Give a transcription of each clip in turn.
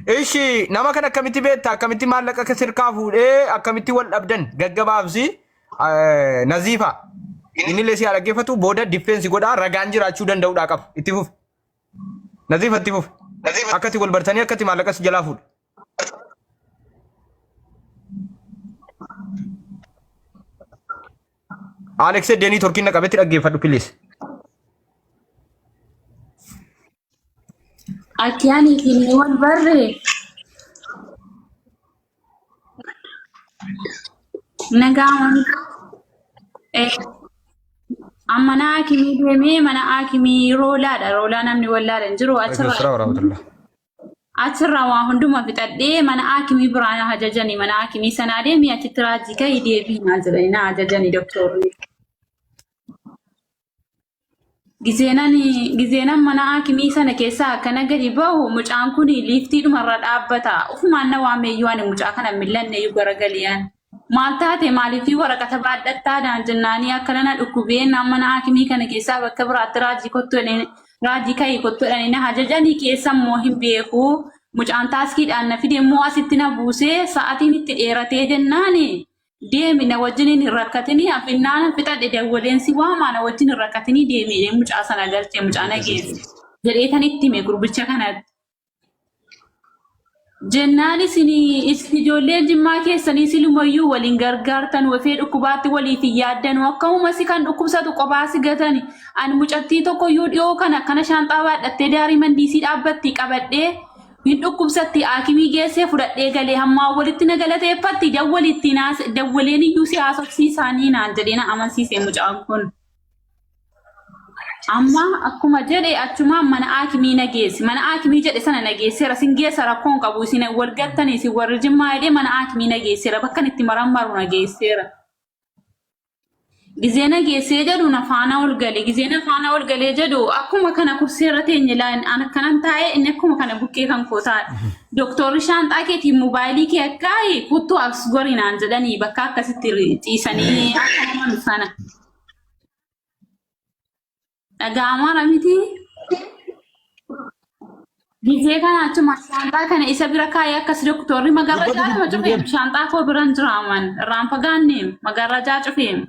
Ishi nama kana akkamitti beekta? Akkamitti maallaqa akka sirkaa fuudhee akkamitti wal dhabdan gaggabaabsi Naziifa. Inni illee si haa dhaggeeffatu booda diffeensi godhaa ragaan jiraachuu danda'uudhaa qaba. Itti fufi. Naziifa itti fufi. Akkatti wal bartanii akkatti maallaqa si jalaa fuudhe. Alex Eddeenii torkiin na qabetti dhaggeeffadhu please. Ati ani inni wal barre nagaa eh, amma mana haakimii deemee mana haakimii roolaadha. Roolaa namni wallaala hin jiru Alaikum achirraa salaam warahmatullah. achirraa waa hunduma fixadhee mana haakimii biraa na ajajani. Mana haakimii sanaa deemee achitti raajii ka'ii deebii naa jedhanii na ajajani doktorri. Gizeenan mana haakimii sana keessaa akkana gadi bahu mucaan kun liiftiidhumarra dhaabbata. Ufumaan na waameeyyuu ani mucaa kana hin millanneeyyuu garagaliyaan. Maal taate maaliif waraqata baadhattaa naan jennaanii akkana na dhukkubee naan mana haakimii kana keessaa bakka biraatti raajii kottu jedhanii raajii ka'ii kottu jedhanii na ajajanii keessa immoo hin beeku. Mucaan taaskiidhaan na fide immoo asitti na buusee sa'atiin itti dheeratee jennaani Deemi na wajjiniin hin rakkatinii afinnaanan fixadhe dawwaleen si waamaa na wajjin hin rakkatinii deemi jedhee mucaa sana galche mucaa na geesse jedhee tan itti hime gurbicha kanatti. Jennaan isin isin ijoolleen jimmaa keessanii silumayyuu waliin gargaartan wafee dhukkubaatti waliif hin yaaddanu akkamuma si kan dhukkubsatu qophaa si gatani ani mucattii tokkoyyuu dhiyoo kana akkana shaanxaa baadhattee daarii mandiisii dhaabbatti qabadhee Hin dhukkubsatti haakimii geessee fudhadhee galee hammaa walitti na galateeffatti dawwali ittiin haasa dawwaleen iyyuu si haasofsiisaanii naan jedhee na amansiise mucaan kun. Amma akkuma jedhe achumaan mana haakimii na geessi mana haakimii jedhe sana na geesseera sin geessa rakkoon qabu isin wal gattanii isin warri jimmaa jedhee mana haakimii na geesseera bakkan itti marammaru na geesseera. Gizee na geessee jedhu na faana ol gale. Gizee na faana ol galee jedhu akkuma kana kursii irra teenye laan an akkanan taa'ee inni akkuma kana bukkee kan koo taa'e. Doktorri shaanxaa keetiin moobaayilii kee akkaayi kuttuu as gori naan jedhanii bakka akkasitti ciisanii akka nama sana. Dhaga'amaara miti. Gizee kana achuma shaanxaa kana isa bira kaayee akkas doktorri magarrajaa lama cufeem shaanxaa koo biran jiraaman irraan fagaanneem magarrajaa cufeem.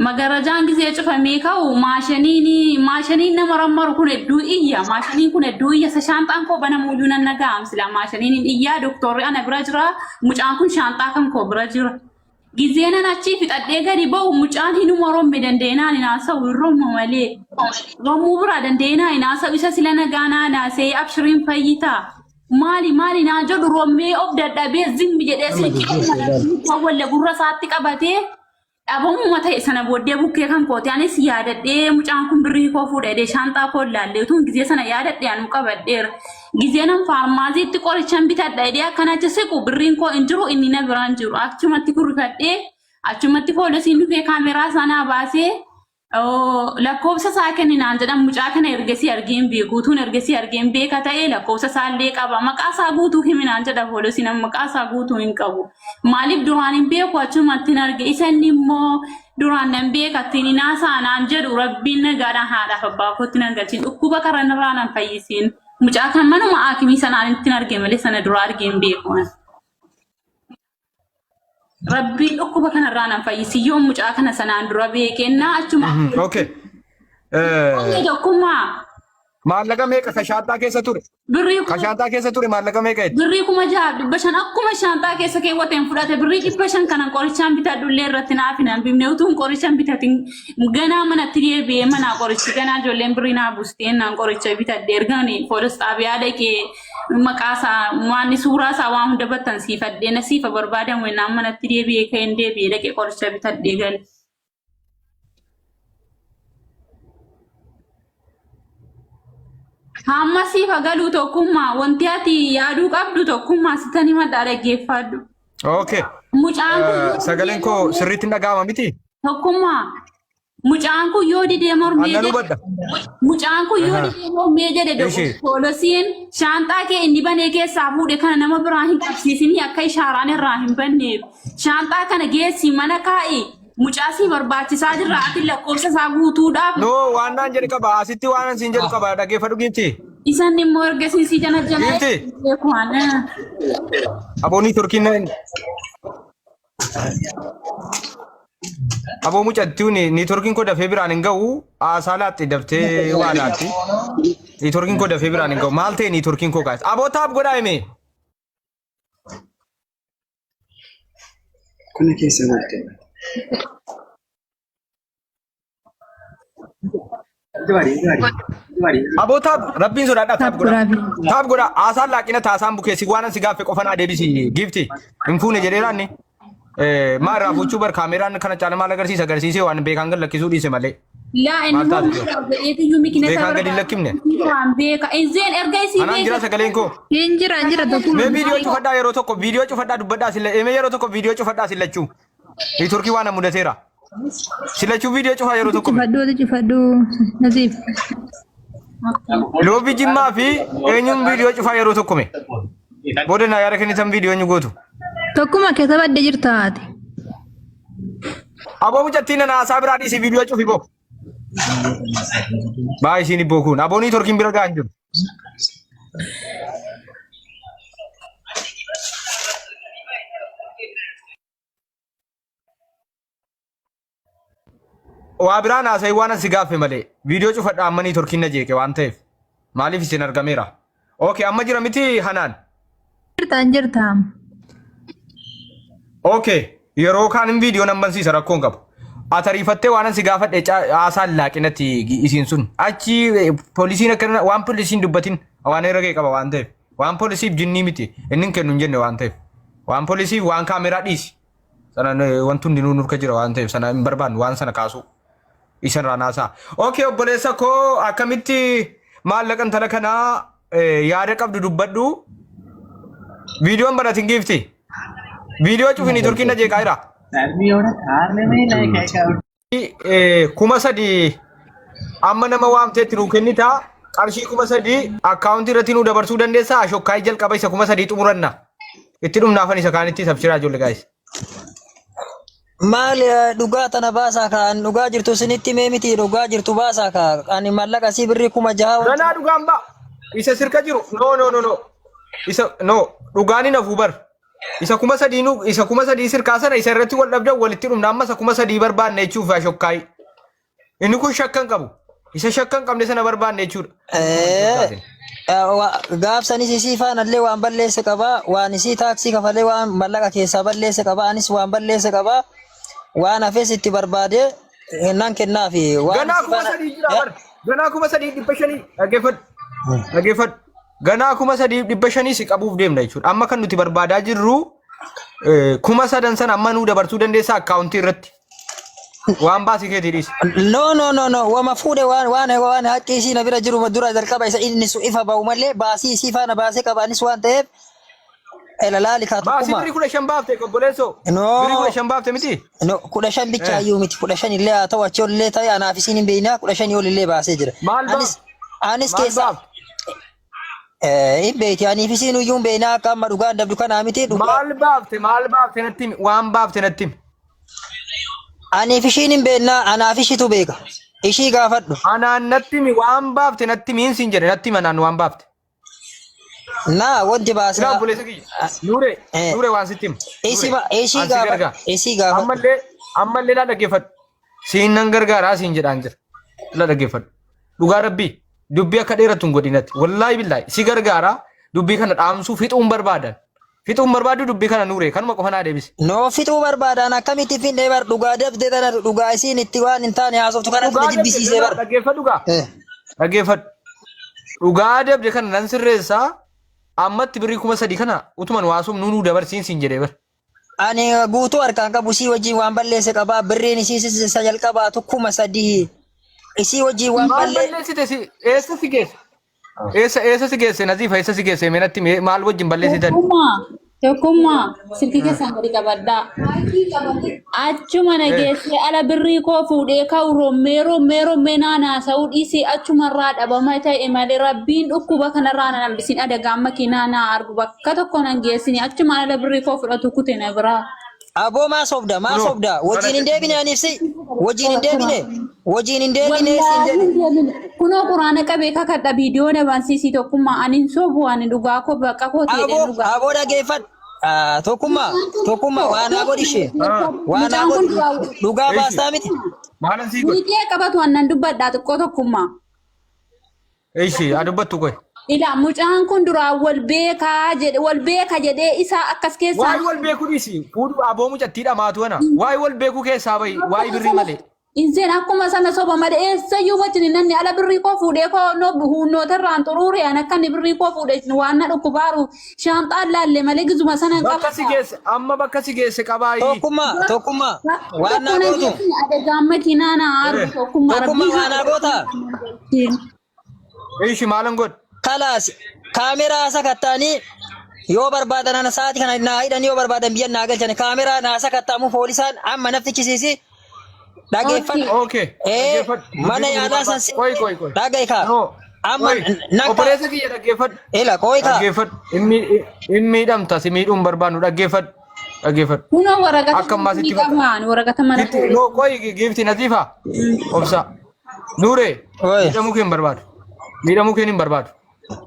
Magarrajaan gizee cufamee ka'u maashaniin maashaniin nama rammaru kun hedduu iyya maashaniin kun hedduu iyya isa shaanxaan koo banamuyyuu nan dhaga'am silaa maashaniin hin iyyaa doktorri ana bira jira mucaan kun shaanxaa kan koo bira jira. Gizeenan achii fixadhee gadi ba'u mucaan hinuma romme dandeenaan hin haasa'u hin romma malee. Rommuu biraa dandeenaa hin haasa'u isa sila nagaa naa naasee abshiriin fayyitaa. Maali maali naa jedhu rommee of dadhabee zimmi jedhee silkii dawwalle gurra isaatti qabatee dhabamuma ta'e sana booddee bukkee kan kooti anis yaadadhee mucaan kun birrii koo fuudhee jedhee shaanxaa koo ilaallee utuun gizee sana yaadadhee anuu qabadheera. Gizee nan faarmaaziitti qorichan bitadha jedhee akkana achi siqu birriin koo hin jiru inni na biraan jiru. Achumatti kurrifadhee achumatti poolisiin dhufee kaameraa sanaa baasee lakkoofsa isaa kenni naan jedhan mucaa kana ergasii argee hin beeku. Utuun ergasii argee hin beeka ta'ee lakkoofsa isaa illee qaba. Maqaa isaa guutuu himi naan jedha poolisiin amma maqaa isaa guutuu hin qabu. Maaliif duraan hin beeku achumatti hin arge. Isa inni immoo Duraan nan beeka ittiin hin haasa'a naan jedhu rabbiin nagaadhaan haadhaaf abbaa kootti nan galchin dhukkuba karan irraa nan fayyisiin mucaa kan manuma haakimii sanaan ittiin arge malee sana dura argee hin beeku. ani. Rabbiin dhukkuba kanarraa nan fayyisi yoo mucaa kana sanaan dura beekennaa achuma Okay. tokkummaa Maallaqa meeqa ka shaanxaa keessa ture? Birrii Ka kuma shaanxaa keessa ture maallaqa meeqa jetti? birrii 6,500 akkuma shaanxaa keessa keewwateen fudhate birrii 500 kanan qorichaan bitadhullee irratti naaf hin hambifne utuun qoricha hin bitatin ganaa manatti deebi'ee manaa qorichi ganaa ijoolleen birrii naa buustee naan qoricha bitadhe ergaan poolis xaabiyaa dhaqee maqaa isaa waan suuraa isaa waan hunda battansiifadhee na siifa barbaadamu naan manatti deebi'ee ka'een deebi'ee dhaqee qoricha bitadhee gale. Hamma siif hagaluu tokkummaa wanti ati yaaduu qabdu tokkummaa sitan himadhaa dhaggeeffadhu. Okay. Mucaan kun yoo Sagaleen didee koo mormee sirriitti hin dhaga'ama miti? tokkummaa mucaan kun yoo didee mormee Annan jedhe hubadha. mucaan kun yoo Aha. didee mormee jedhe Ishee. poolisiin shaanxaa kee inni banee keessaa fuudhe kana nama biraa hin qabsiisinii akka ishaaraan irraa hin banneef shaanxaa kana geessi mana kaa'i Mucaa sii barbaachisaa jirra ati lakkoofsa isaa guutuudhaaf No waan naan jedhu qaba. Asitti waan siin jedhu qaba. Dhaggeeffadhu giifti. Isan immoo erga isin si jana jana Giifti. beeku waan. Aboo niitworkiin aboo mucattiin niitworkiin koo dafee biraan hin ga'u haasaa laatti daftee waa laatti. Niitworkiin koo dafee biraan hin ga'u. Maal ta'e niitworkiin koo gaas? Aboo taap godhaa hime. Kuna keessa galte. Aboo taap rabbiin sodaadhaa taap Taap godhaa. godhaa. Taap godhaa haasaan laaqina taasaan bukeessi waan si gaaffe qofa naa deebisi giifti. Hin fuune jedheeraan ni. Maa irraa fuuchuu bar kaameraan kana caala maal agarsiisa agarsiisee waan beekaan gad lakkisuu dhiise malee. Laa inni Maal taate immoo jedheetiyyuu mikina Beekaan gadi hin lakkifne. Waan beeka. Inzeen erga isii Anaan jira sagaleen koo. Hin jira hin jira tokkuma. Mee viidiyoo cufadhaa yeroo tokko viidiyoo cufadhaa dubbadhaa silla mee yeroo tokko viidiyoo cufadhaa sillachuu. Niitworkii waan mudateera. Sillachuu viidiyoo cufaa yeroo tokko. Cufadhu cufadhu Naziif. Loobii jimmaa fi eenyuun viidiyoo cufaa yeroo tokko mee. Booda naa yaada kennitan viidiyoo eenyu gootu. Tokkuma keessa badde jirta ati. Aboo mucattiin nana haasaa biraa dhiisi viidiyoo cufi boo. Baa isiin ibboo kun aboo niitworkiin bira gahaa hin jiru. Waa biraan haasa'ii waan asi gaaffe malee viidiyoo cufadha amma niitworkiin na jeeqe waan ta'eef maaliif isin argameera. Okay amma jira miti hanaan. Jirta hin jirta. Okay yeroo kaan viidiyoo nan bansiisa rakkoon qabu. Atariifattee waan asi gaafadhe haasaan laaqinatti isiin sun achi poolisiin akka waan poolisiin dubbatin waan irra ga'e qaba waan ta'eef waan poolisiif jinnii miti inni hin kennu hin jenne waan ta'eef waan poolisiif waan kaameraa dhiisi. Sana wanti hundinuu nurka jira waan ta'eef sana hin barbaannu waan sana kaasuu. Isa irraa naasaa. Okay obboleessa koo akkamitti maallaqa intala kanaa yaada qabdu dubbadhu. Viidiyoon banatin giifti. Viidiyoo cufini turkiin na jeeqaa jira. 3,000 amma nama waamteetti nuu kennitaa qarshii 3,000 akkaawuntii irratti nuu dabarsuu dandeessaa ashokkaayii jalqaba isa 3,000 xumuranna. Itti dhumnaafan isa kaanitti sabshiraa ijoollee gaayis. Maal dhugaa tana baasaa ka an dhugaa jirtu isinitti himee miti dhugaa jirtu baasaa ka ani maallaqa sii birrii 6,000 wanti Ganaa dhugaan ba'a. Isa sirka jiru. No no no no. Isa no dhugaan hin hafuu bar. Isa 3,000 nu isa 3,000 sirkaa sana isa irratti wal dhabdan walitti dhumna amma isa 3,000 barbaanne jechuuf ashokkaayi. Inni kun shakka hin qabu. Isa shakka hin qabne sana barbaanne jechuudha. Eh, gaafsanis isii faanallee waan balleesse qaba waan isii taaksii kafalee waan mallaqa keessaa balleesse qaba anis waan balleesse qaba waan hafes itti barbaade nan kennaafi waan Ganaa isii kuma faana sadii jira bar. Ganaa 3,500 dhaggeeffadhu. Dhaggeeffadhu. Ganaa 3,500 si qabuuf deemna jechuudha. Amma kan nuti barbaadaa jirru 3,000 sana amma nuu dabarsuu dandeessaa akkaawuntii irratti. Waan baasii keetii dhiisi. No no no no wama fuudhe waan waan waan haqqi isii na bira jiru dura jalqaba isa inni sun ifa ba'u malee baasii isii faana baasee qaba anis waan ta'eef ela laali kaa Baasii tokkuma birrii 15 baafte obboleessoo. No. Birrii 15 baafte miti? No 15 bicha iyyuu miti 15 illee haa ta'u achi ol illee ta'e anaaf isiin hin beeknaa 15 ol illee baasee jira. Maal baaf? Anis anis Maal keessa baafte? Hin beekti aniif isiin iyyuu hin beeknaa akka amma dhugaan dabdu kanaa miti dhugaa. Maal baafte? Maal baafte natti himi? Waan baafte natti himi. Aniif ishiin hin beeknaa anaaf ishitu beeka. Ishii gaafadhu. Anaan natti himi waan baafte natti himi hin siin jedhe natti himi anaan waan baafte. Naa wanti Ilaa baasaa. obboleessa kiyya. Nuure, Eh. Nuure waan sitti hima. Isii Nuure, isii an si gaafadhu. gargaara. Isii gaafadhu. Ammallee, ammallee laa dhaggeeffadhu. Siin nan gargaaraa siin jedhaan jira. Laa dhaggeeffadhu. Dhugaa rabbii dubbii akka dheerattu hin godhinatti. Wallaahi billaahi si gargaara dubbii kana dhaamsuu fixuun barbaadan. Fixuun barbaadu dubbii kana Nuure kanuma qofa naa deebisi. Noo fixuu barbaadan akkamitti finne bar dhugaa dabde tana dhugaa isiin itti waan hin taane haasoftu kanatti Dhugaa na dabde jibbisiisee bar. dhaggeeffadhu gaa. Eh. Dhaggeeffadhu. Dhugaa dabde kana nan sirreessaa ammatti birrii 3,000 kana utuman waasuum nuu dabarsiin siin jedhee bar. Ani guutuu harkaan qabu isii wajjin waan balleesse qabaa birriin isii isa jalqabaatu 3,000 isii wajjin waan Maal ballee balleessite si eessa si geesse? Eessa eessa si geesse Nazifa eessa si geesse mee natti mee maal wajjin balleessitan? Tokkummaa tokkummaa silkii keessan gadi qabadhaa. Achuma na geessee ala birrii koo fuudhee ka'u rommee rommee rommee naa naasa'uu dhiisee achumarraa dhabama ta'e malee rabbiin dhukkuba kanarraa na hambisin adagaan makiinaa naa argu bakka tokko nan geessini achuma ala birrii koo fudhatu kute na biraa. Aboo maa sobda maa Kunoo, sobda wajjin hin kana deebine aniif si wajjin hin deebine wajjin hin deebine siin Wallaahi jedhe. hin deebine. Kunoo quraana qabee kakadha viidiyoo na bansiisii tokkummaa ani hin sobu ani dhugaa koo bakka koo ta'e Aboo dhugaa. aboo dhageeffadhu. Ah, Tokkummaa tokkummaa waa naa godhi ishee Ah. waa naa Mucaan kun godhi duraa dhugaa Eeshi. baastaa miti. Maalan sii godhe? miidiyaa qabatu annan dubbadhaa xiqqoo tokkummaa. Eeshi haa dubbattu qoy. Ila mucaan kun duraan wal beekaa jedhe wal beeka jedhee isaa akkas keessaa Waa'ee wal beekuu dhiisi. Fuudhu aboo mucattii dhamaatu ana. Waa'ee wal beekuu keessaa bahi. Waa'ee birrii malee. Inseen akkuma sana soba malee eessayyuu wajjin hin nanni ala birrii koo fuudhee koo no huunnootarraan xuruure an akka inni birrii koo fuudhee waan na dhukkubaaru shaanxaan laalle malee gizuma sana hin Bakka si qabata. geesse amma bakka si geesse qabaayi. Tokkummaa tokkummaa waan naa Tokko na gootu geessin adagaan makiinaa na argu tokkummaa tokkummaa rabbii waa naa goota. Eeshi maalan godhe? Kalaas kaameraa sakattaanii yoo barbaadan ana sa'aatii kana naa hidhan yoo barbaadan biyya naa galchan kaameraa naa sakattaamu poolisaan amma naftichisiisi dhageeffadhu. Okay. Ee Dhaggeeffadhu. mana Dubbii yaalaa barbaadu. san Qoy qoy qoy. dhaga'i kaa No. amma Qoy. nan kaa Obboleessa kiyya dhaggeeffadhu. ila qoy kaa Dhaggeeffadhu. Hin miidhamta si miidhuun barbaannu dhaggeeffadhu. Dhaggeeffadhu. Kunoo waraqata Akka ammaa sitti ni qabaan waraqata mana Gitti no qoy giifti naziifa. Obsa. Nuuree. Oi. Miidhamuu kee hin barbaadu. Miidhamuu kee hin barbaadu.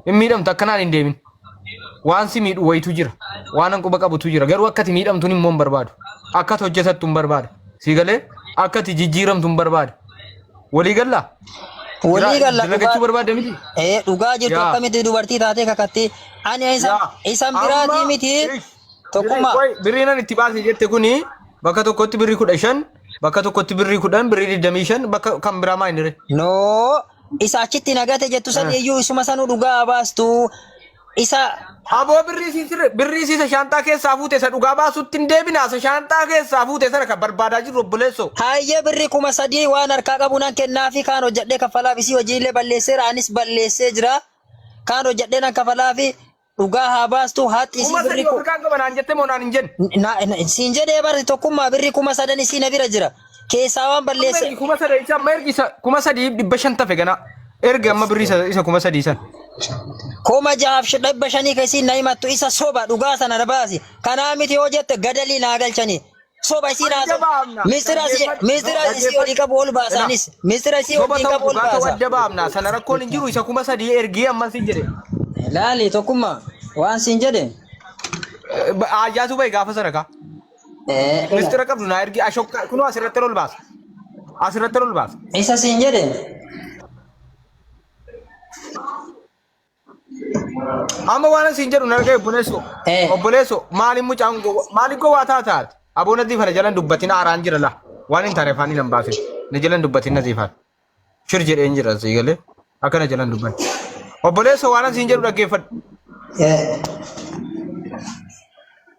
Hin miidhamtu akkanaan hin deemin. Waan si miidhu wayitu jira. Waan an quba qabutu jira. Garuu akkati miidhamtuun immoo hin barbaadu. Akkati hojjetattu hin barbaadu. Si galee akkati jijjiiramtu hin barbaadu. Walii gallaa? Walii galla Dalagachuu dhugaa barbaadda miti? ee dhugaa jirtu Yaa. akkamitti dubartii taatee kakatti ani isan Yaa. isan biraatii Amma miti ish, tokkummaa birrii nan itti baase jette kuni bakka tokkotti birrii 15, bakka tokkotti birrii 10, birrii 25, bakka kan biraa maa inni ree? No isa achitti nagate jettu san iyyuu isuma sanuu dhugaa baastu isa Aboo birrii isii sirri birrii isii isa shaanxaa keessaa fuute isa dhugaa baasutti hin deebina isa shaanxaa keessaa fuute sana kan barbaadaa jirru obboleessoo. Hayyee birrii 3000 waan harkaa qabu nan kennaafi kaan hojjedhee kaffalaaf isii hojiillee balleesseera anis balleessee jira kaan hojjedhee nan kafalaafi dhugaa haa baastu haxxi isii Kuma birrii sadii ku Afrikaan qaba naan jette moo naan hin jenne. Siin jedhee barri tokkummaa birrii 3000 isii na bira jira keessaa waan Amma balleesse ergi 3000 isa amma ergi isa 3500 tafe ganaa. Ergi amma birrii isa 3000 san. 6500 ka isiin na himattu isa soba dhugaa sana na baasi kanaa miti yoo jette gadalii naa galchanii soba isiin Adda haasa'u baafna. mistira isii Dhaggeeffadhu. mistira isii olii qabu ol baasa anis mistira isii Soba wajjin ta'u qabu ol dhugaa ta'u baasa. adda baafna. Sana rakkoon hin jiru isa 3000 ergii amma siin jedhe. Laali tokkummaa waan siin jedhe. Ayyaatu bahi gaafa sana kaa. Mistira qabdu naa ergi ashokka kunoo asirratti ol baasa. Asirratti ol baasa. Isa siin jedhe. Amma waan siin jedhu narga obboleesso. Obboleesso maaliin mucaan gowwa maaliin gowwaa taataati? Aboo Naziifa na jalan dubbatin aaraan jira la. Waan hin taane afaanii nan baasin. Na jalan dubbatin Naziifaan. Shir jedheen jira sii galee. Akka na jalan dubban. Obboleesso waan siin jedhu dhaggeeffadhu.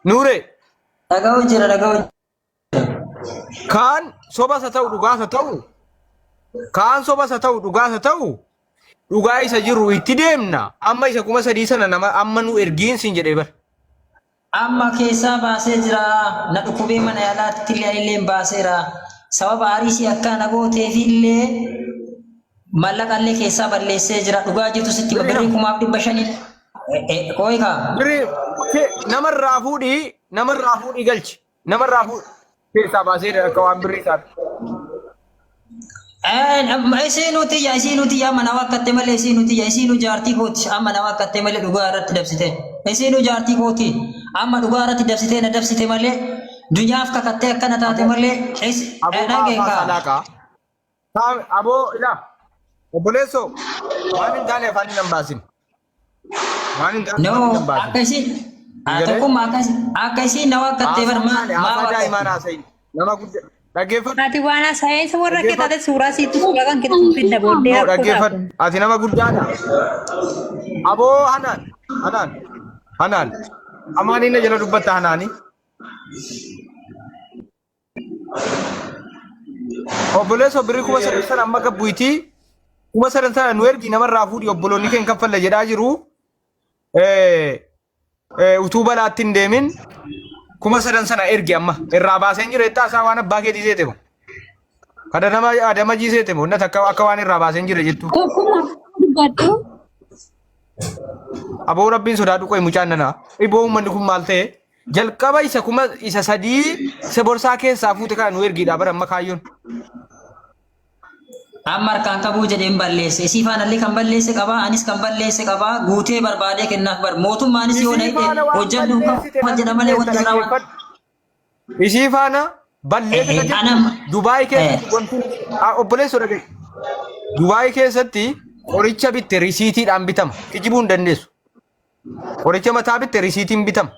Nuuree Dhaga'u jira dhaga'u kaan sobas haa ta'u dhugaas haa ta'u kaan sobas haa ta'u dhugaas haa ta'u dhugaa isa jiru itti deemna amma isa 3000 sana nama amma nu ergiin siin jedhee bar. Amma keessaa baasee jira. Na dhukkubee mana yaalaatti illee anillee baaseera. Sababa aariisii akka na gooteefillee maallaqa illee keessaa balleessee jira. Dhugaa jirtu sitti hima. Birrii 5,500. Qooyi kaa. Birrii namarraa fuudhii galchi namarraa fuudhi keessaa baasee akka waan birrii isaati. Isiinuu tiyya isiinuu tiyya amma na wakkatte malee isiinuu tiyya isiinuu jaartii kooti amma na wakkatte malee dhugaa irratti dabsite isiinuu jaartii kooti amma dhugaa irratti dabsite na dabsite malee dunyaaf kakattee akkana taate malee Aboo dhagee maafaa kaa. salaaqa. Aboo ilaa obboleessoo waan hin taane afaan hin baasin. Waan hin taane No afaan hin baasin. akka isiin Galee? tokkummaa akka isiin na wakkattee bar Haasaa maa taane maa haasaa daa'imaan wakkatte. haasa'i. Nama guddaa dhaggeeffadhu. Ati waan haasa'eessa warra kee taate suuraa siitu suuraa kan keessatti fidda booddee No rakkoo dhaggeeffadhu. taatu. Ati nama guddaadha. Aboo hanaan hanaan hanaan. Amaaniin na jala dubbatta hanaani. Obboleessa birrii 3000 sana amma gabbuitii 3000 sana nu ergi namarraa fuudhi obboloonni keen kaffalla jedhaa jiru. Utuu balaatti hin deemin 3000 sana ergi amma irraa baaseen jiru jettaa isaa waan abbaa keetii seete moo? Kada nama adama jii seete moo? Innat akka waan irraa baaseen jira jettu. Tokkummaa dubbadhu. Aboo rabbiin sodaadhu qoy mucaan nanaa. Iboo uummanni kun maal ta'e? Jalqaba isa kuma isa sadii isa borsaa keessaa fuute kana nu ergiidha bara amma kaayyoon. Amma harkaan qabuu jedheen balleesse. Isii faanallee kan balleesse qabaa, anis kan balleesse qabaa, guutee barbaadee kennaaf bar. Mootummaanis yoo na Isii hidhe faana waan hojjannu balleessite qaba natti jedha malee himteetta wanti irraa waan. dhaggeeffadhu. Isii faana balleessa Eh, jettu anam Dubaay eh, keessatti wanti obboleessoo dhaga'i. Dubaay keessatti qoricha bitte risiitiidhaan bitama. Kijibuu hin dandeessu. Qoricha mataa bitte risiitiin bitama.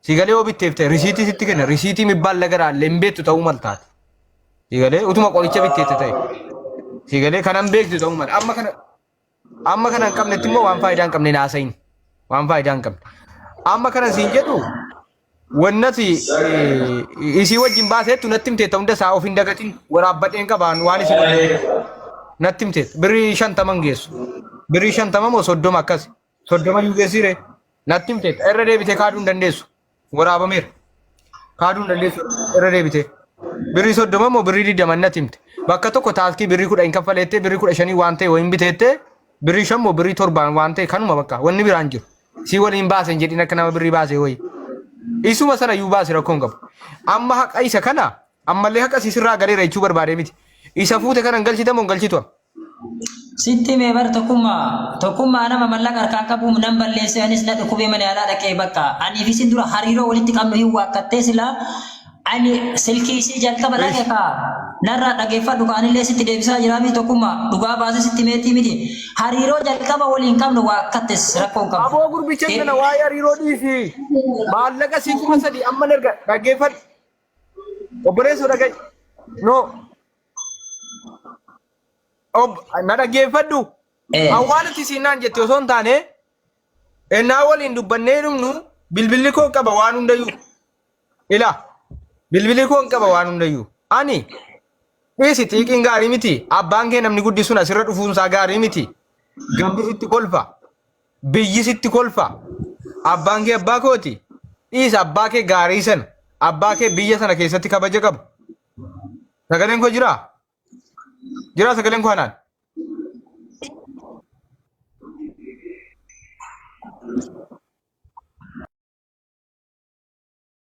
Sigalee yoo bitteef ta'e risiitii sitti kenna. Risiitii mibbaan lagaraallee hin beektu ta'uu maltaati. Sigalee utuma qoricha bitteette ta'e. Sigalee kanan beektu ta'uu mala. Amma kana hin qabnetti immoo waan faayidaa hin qabne hin haasayin. Waan faayidaa hin qabne. Amma kana siin jedhu wannati isii wajjin baaseettu natti himteetta hunda isaa of hin dagatin waraabbadheen qabaan waan isii wajjin natti himteetta. Birrii 50 geessu. Birrii 50 moo 30 akkas. 30 iyyuu geessire natti himteetta. Irra deebitee kaaduu hin dandeessu. Waraabameera. Kaaduu hin dandeessu irra deebitee. Birrii 30 moo birrii 20 natti himte. Bakka tokko taaskii birrii 10 kaffaleettee birrii 15 waan ta'e wayin biteettee birrii 5 moo birrii 7 waan ta'e kanuma bakka wanni biraan jiru. Si waliin baase hin jedhin akka nama birrii baase wayi. Isuma sana iyyuu baase rakkoo hin qabu. Amma haqa isa kana ammallee haqa si sirraa galeera jechuu barbaadee miti. Isa fuute kana hin galchitamoo hin galchitu? Sitti mee bar tokkummaa tokkummaa nama mallaqa harkaan qabu nan balleesse anis na dhukkubee mana yaalaa dhaqee bakka anii fi isin dura hariiroo walitti qabnu hin waakkattee silaa ani silkii isii jalqaba dhaqe kaa narraa dhageeffadhu ka anillee sitti deebisaa jiraa miti tokkummaa dhugaa baasee sitti meetii miti hariiroo jalqaba waliin qabnu waakkattes rakkoo hin qabdu. Aboo gurbicha kana waa'ee hariiroo dhiisi. Maallaqa sii 3000 amma erga dhaggeeffadhu. Obboleessoo dhaga'i. No. Ob na dhaggeeffadhu. Eh. Awwaalatti siin naan jette osoo hin taane ennaa waliin dubbannee dhumnu bilbilli koo qaba waan hundayyuu. Ila bilbilli koo hin qaba waan hundayyuu. Ani dhiisi xiiqiin gaarii miti. Abbaan kee namni guddisuun asirra dhufuunsaa gaarii miti. Gambi sitti kolfa. Biyyi sitti kolfa. Abbaan kee abbaa kooti. Dhiisa abbaa kee gaarii sana. Abbaa kee biyya sana keessatti kabaja qabu. Sagaleen koo jiraa? Jiraa sagaleen koo anaan?